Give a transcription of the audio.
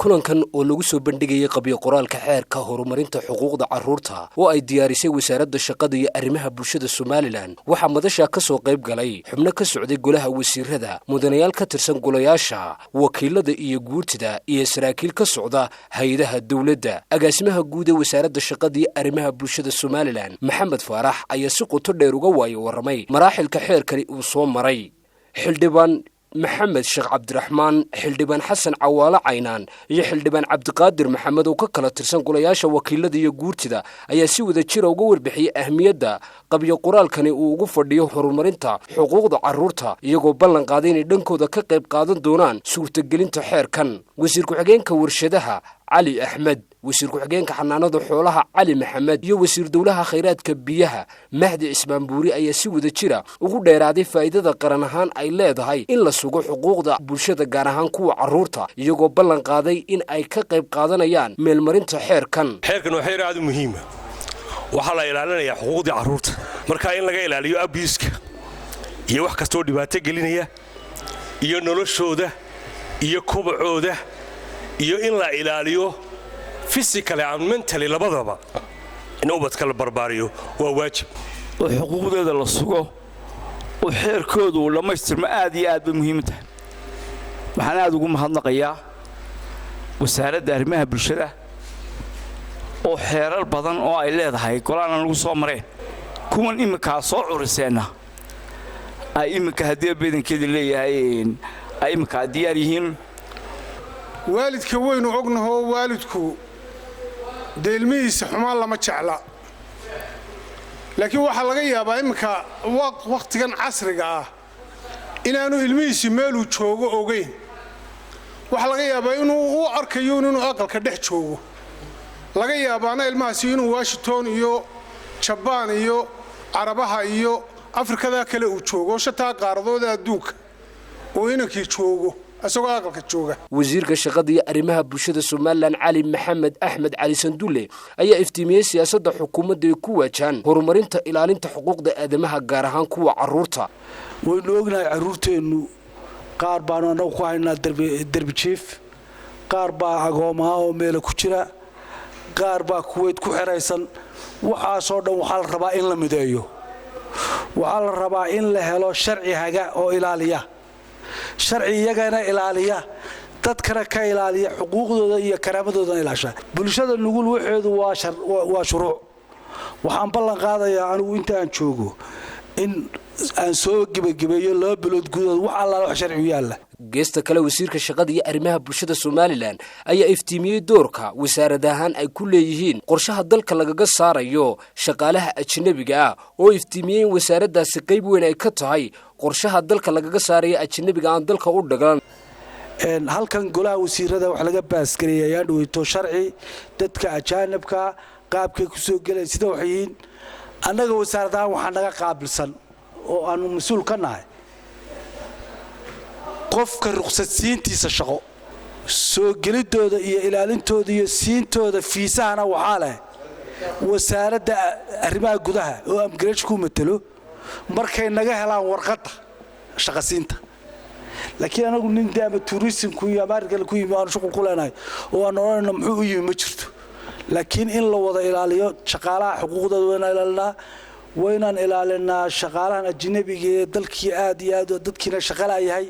Kulankan oo lagu soo bandhigayay qabyo qoraalka xeerka horumarinta xuquuqda carruurta oo ay diyaarisay Wasaaradda Shaqada iyo Arrimaha Bulshada Somalilan, waxaa madasha ka soo qayb galay xubno ka socday golaha wasiirada, mudanayaal ka tirsan golayaasha wakiilada iyo guurtida, iyo saraakiil ka socda hay-adaha dowladda. Agaasimaha guud ee Wasaaradda Shaqada iyo Arrimaha Bulshada Somalilan, Maxamed Faarax, ayaa si qoto dheer uga waayo warramay maraaxilka xeerkani uu soo maray. Xildhibaan Maxamed Sheekh Cabdiraxmaan, Xildhibaan Xasan Cawaalo Caynaan iyo Xildhibaan Cabdiqaadir Maxamed oo ka kala tirsan golayaasha wakiilada iyo guurtida ayaa si wada jira uga warbixiyey ahmiyadda qabyo qoraalkani uu ugu fadhiyo horumarinta xuquuqda carruurta, iyagoo ballan qaaday inay dhankooda ka qayb qaadan doonaan suurtagelinta xeerkan. Wasiir ku-xigeenka Warshadaha Cali Axmed, wasiir ku-xigeenka Xanaanada Xoolaha Cali Maxamed iyo wasiir dowlaha Khayraadka Biyaha Mahdi Cismaan Buuri ayaa si wada jira ugu dheeraaday faa'iidada qaran ahaan ay leedahay in la sugo xuquuqda bulshada, gaar ahaan kuwa carruurta, iyagoo ballan qaaday in ay ka qayb qaadanayaan meelmarinta xeerkan. Xeerkan waa xeer aad u muhiima. Waxaa la ilaalinayaa xuquuqdii carruurta, marka in laga ilaaliyo abuse-ka iyo wax kastoo dhibaato gelinaya iyo noloshooda iyo kobacooda, iyo in la ilaaliyo physically and mentally labadaba. In ubadka la barbaariyo waa waajib. Oo xuquuqdeeda la sugo oo xeerkoodu uu dhammaystirmo aad iyo aad bay muhiim tahay. Waxaan aad ugu mahadnaqayaa Wasaaradda Arrimaha Bulshada oo xeerar badan oo ay leedahay golaana lagu soo mareen, kuwan imminkaa soo curiseenna ay imminka haddii badankeedu leeyahay ay imminkaa diyaar yihiin. Waalidka waynu ognahoo, waalidku dee ilmihiisa xumaan lama jecla, laakiin waxaa laga yaabaa imminka wakhtigan casriga ah inaanu ilmihiisi meeluu joogo ogayn. Waxaa laga yaabaa inuu u arkayo inuu aqalka dhex joogo. Laga yaabaana ilmahaasi inuu Washington iyo Jabaan iyo Carabaha iyo Afrikada kale uu joogo, shantaa qaaradooda adduunka uu inankii joogo isagoo aqalka jooga. Wasiirka Shaqada iyo Arrimaha Bulshada Somalilan, Cali Maxamed Axmed Cali Sandulle, ayaa iftiimiyey siyaasadda xukuumadda ay ku waajahan horumarinta ilaalinta xuquuqda aadamaha, gaar ahaan kuwa carruurta. Waynu ognahay, carruurteennu qaar baanu annagu ku haynaa derbijiif, qaar baa agoomaha oo meela ku jira, qaar baa Kuweyt ku xidhaysan. Waxaasoo dhan waxaa la rabaa in la mideeyo. Waxaa la rabaa in la helo sharci haga oo ilaaliya, sharci iyagana ilaaliya, dadkana ka ilaaliya, xuquuqdooda iyo karaamadoodana ilaasha. Bulshada nugul waxeedu waa shuruuc. Waxaan ballan qaadayaa anigu inta aan joogo in aan soo gebagebeeyo 2 bilood gudahood wax allaala wax sharcigu yaalla. Geesta kale, wasiirka Shaqada iyo Arrimaha Bulshada Somalilan ayaa iftiimiyey doorka wasaarad ahaan ay ku leeyihiin qorshaha dalka lagaga saarayo shaqaalaha ajanabiga ah, oo iftiimiyey in wasaaraddaasi qayb weyn ay ka tahay qorshaha dalka lagaga saarayo ajanabiga aan dalka u dhaglan. Halkan golaha wasiirada wax laga pass gareeyay ayaan dhaweyto sharci dadka ajaanibka qaabkay ku soo gelaya, sida waxay yihiin. Annaga wasaarad ahaan waxaa naga qaabilsan oo aanu mas-uul ka nahay qofka ruqsadsiintiisa shaqo, soo gelidooda iyo ilaalintooda iyo siintooda fiisahana waxaa leh Wasaaradda Arrimaha Gudaha oo immigration ku matelo, markay naga helaan warqadda shaqasiinta. Laakiin anagu nin de ama tourism-ku iyo ama arrin kale ku yimi aanu shuqul ku leenahay oo aan odhanayno muxuu u yimi ma jirto. Laakiin in la wada ilaaliyo shaqaalaha xuquuqdooda waynaan ilaalinaa, waynaan ilaalinaa shaqaalahan ajnabiga ee dalkii aad iyo aad dadkiina shaqalaa yahay.